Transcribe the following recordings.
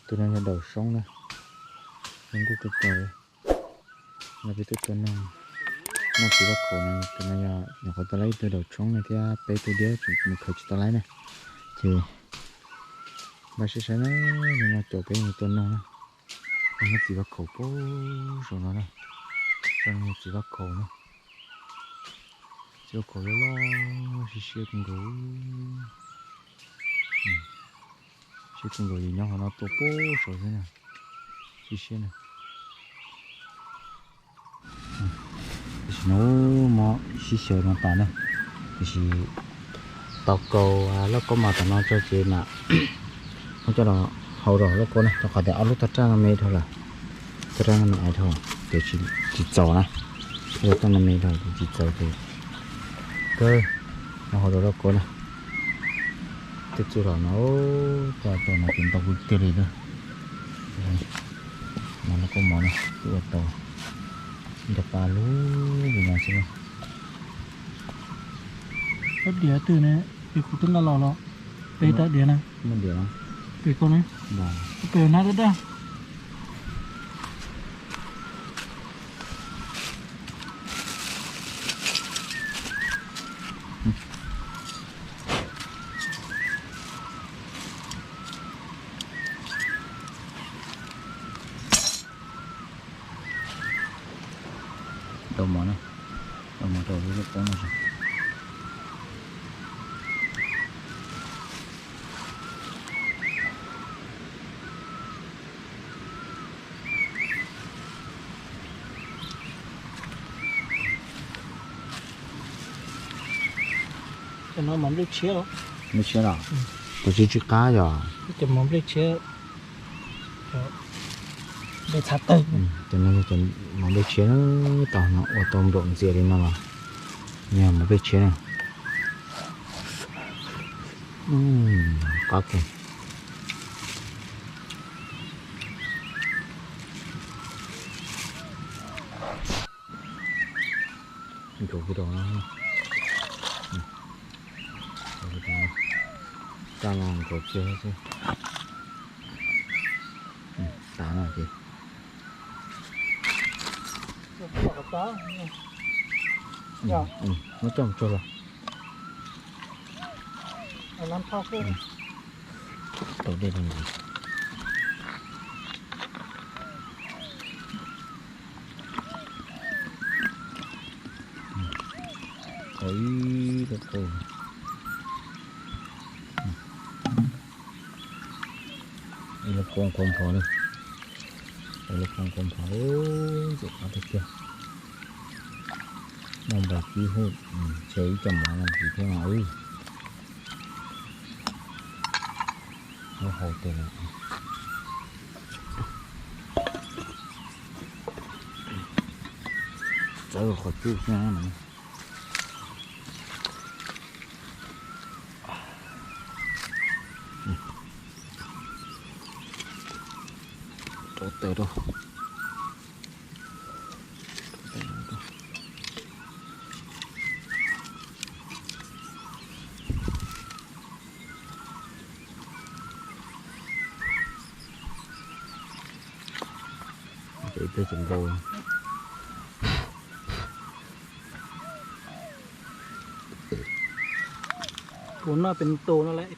Tus no yog daum soob na, zoo nkauj kawg nkaus li. No peb tuaj tua noog, noj txiv vaj kaum no, tus no yog nyuam qhuav tua tau ib tug daum soob no thiab peb tug diab tseem mus khaws tsis tau laib na. Ces npaj sib saib na, no caum peb mus tua noog na. Noj txiv vaj kaum pem saum no na, txiv vaj kaum na. Txiv vaj kaum loj loj siab siab kawg nkaus. Siab kawg nkaus, nyob qhov no tua pem saud xwb na. Siab siab na. Tam sim no muab sib xyaw no tas na, tiam sis tau kaus lauj kaub mos tom no tso ces mam muab coj los hau rau lauj kaub na, rau qhov tias ob lub toj raj no me dhau lawm. Toj raj no me dhau, ces tsis txaus na, toj raj no me dhau ces tsis txaus ces kawg, muab hau rau lauj kaub na. Tej txuj los no, coj tau no ces ntau tiag tiag li na. No lauj kaub mos na, twb ua tau ib nta pa lug li no xwb. Rab diav twg ne, es kuv twb nqa los los, peb rab diav na. Muaj diav na. Pem koj ne. Pem nab dab dab. Rau mov na, rau mov rau lub lauj kaub no. Cov no mov nplej tshiab. Nplej tshiab los? Tus tsis tsis qab yog? Cov mov nplej tshiab, nplej txhav tawg. Cov no yog cov mov nplej tshiab, tau no ua tau nplaum ntxias li no los yog mov nplej tshiab na. Qab kawg. Ntsuav kiag rau no. Coj los ntsuav kiag xwb. Tas no ces muab coj mus tsuag los. Tau dej rau ntawd. Ib lub qoo, ib lub qoo qhuav nphos li, ib lub qoo qhuav nphos, ntxim qab tiag tiag. Muaj npais kib hub, tshe ib co mov no ntxiv thiab mas. Lub hau tes no txawv qhov cub xwb na. Rau tes rau. Ces peb tseem nkaus. Kuv noj pes tus no lawm.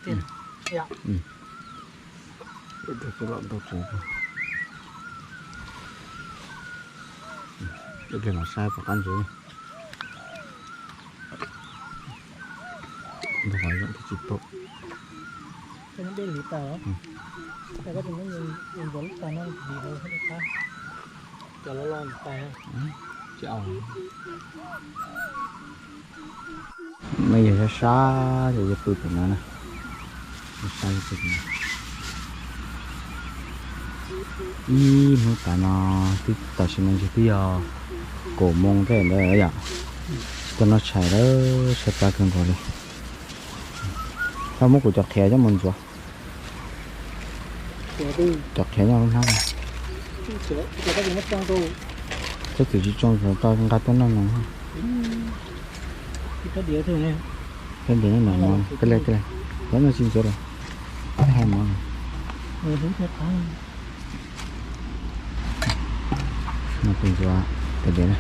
Tus los saib puas qab ntxiv. Ntug qhov zoo twb tsis pom. No yog sab sab ces yog pw pem no na. Sab sab. Ib hnub tas no twb tam sim no ntshe twb yog kaum moo tej ntawd yom. Tuaj noj tshais lawm, tshaib plab kawg nkaus li. Koj muab kuv cov qhiav coj mus ntxuav. Cov qhiav nyob lub hnab. Txhob txwm tsis tsoo, tau nqa tuaj noj no. Rab diav no, koj le, koj le, cov no tsis ntxuav lawm. Hais mov no. Hlub thiab qab. No tus ntxuav tes diav na.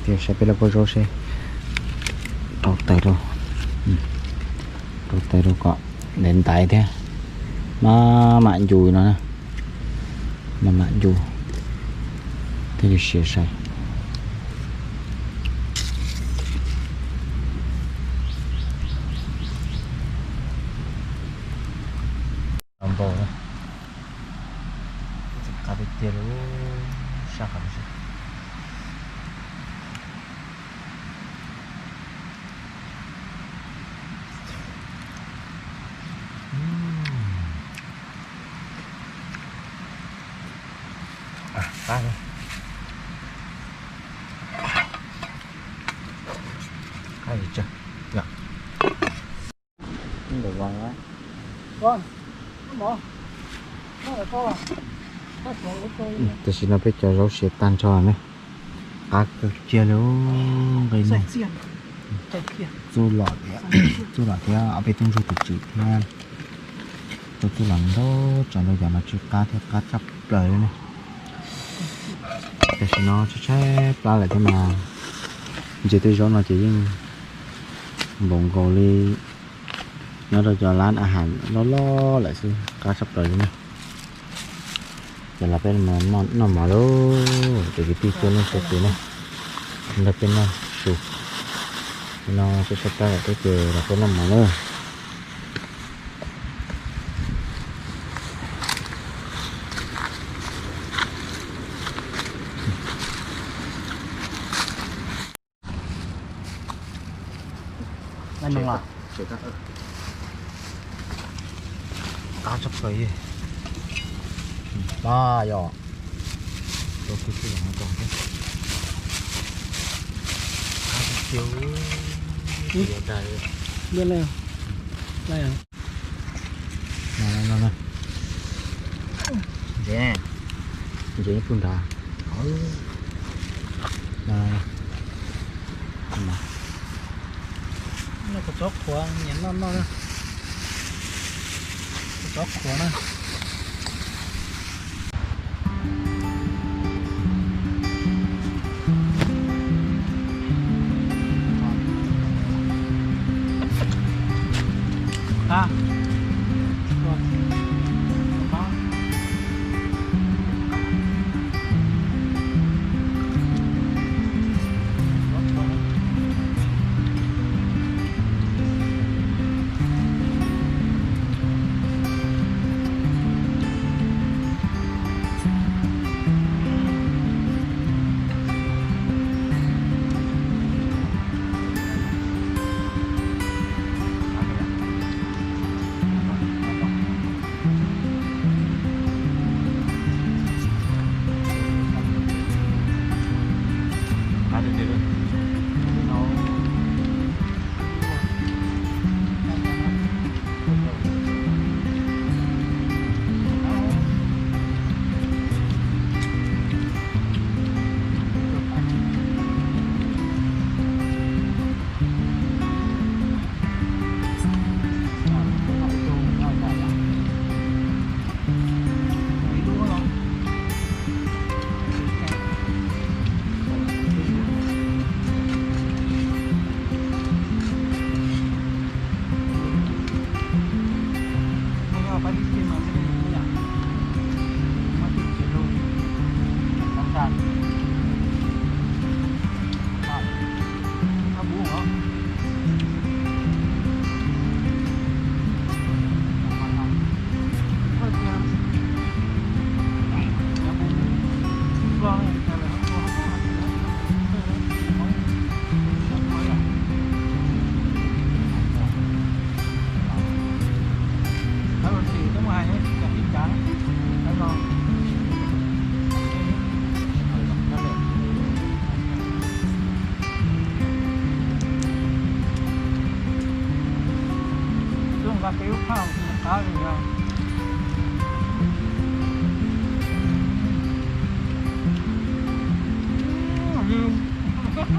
Tias saib peb lub pob zaub seb rau tawm rau, rau tawm rau kom ntev ntaiv thiab. Maj mam ncu no na, maj mam ncu thiaj li siav sai. Npau na, qab tiag tiag li, saj qab. Qab, qab li tsawg yom. Tam sim no peb cov zaub siav tag nrho ne, qab kawg kiag li, nqe no. Txuj lom thiab, txuj lom thiab ob peb tug ntsuag tus tswm thiab. Tau txuj lom ntau tsav ntau yam mas tsw qab thiab qab tshaj plaws li ne. Tam sim no tshaib tshaib plab lawm thiab mas ntsia tej zaub no ces yeej npaum nkaus li nyob rau cov lab a has loj loj lawm xwb, qab tshaj plaws li ne. Ces los peb noj mov lauj, cov kwv tij txhua leej txhua tus na, nrog peb noj su. No tshaib tshaib plab lawm thiab ces los peb noj mov lauj. Qab tshaj plaws li. Pab yog, qab tiag tiag. Ntses, ntses ib pug nrad. Noj kua txob qhuav, nyiam noj noj na. Kua txob qhuav na. Koj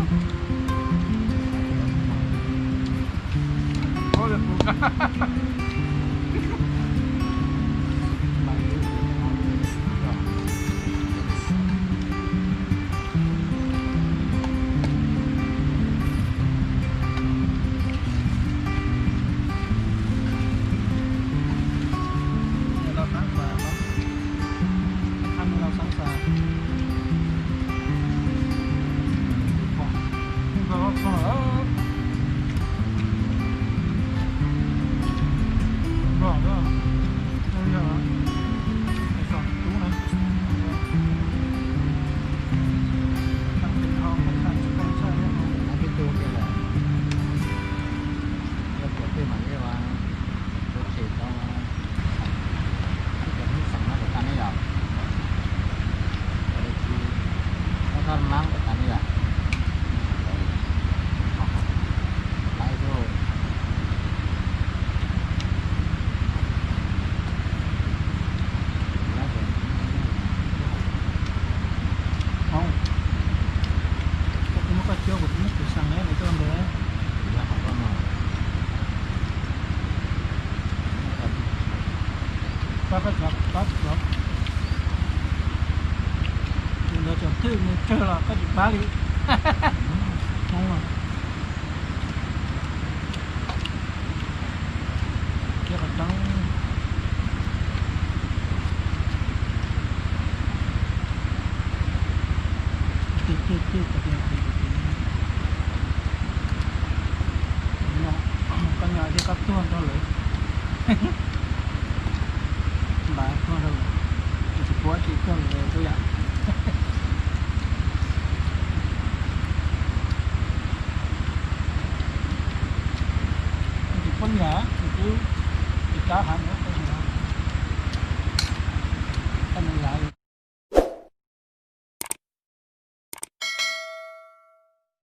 muab koj cuab kuv muab kuv xeem na, kuv coj ntawd. Pab koj cov, pab koj cov. Tus ntawd tseem twj mus tsawg los koj tsis pab li. Hmoob no. Thiab qhov tseeb, tig tig tig, no koj nyob thiab koj tuag nrog lawv, npaj tuag nrog lawv, tsis pub tsis tuag lawm yom. Tsis pub yam, tsis pub, tsis kav heev.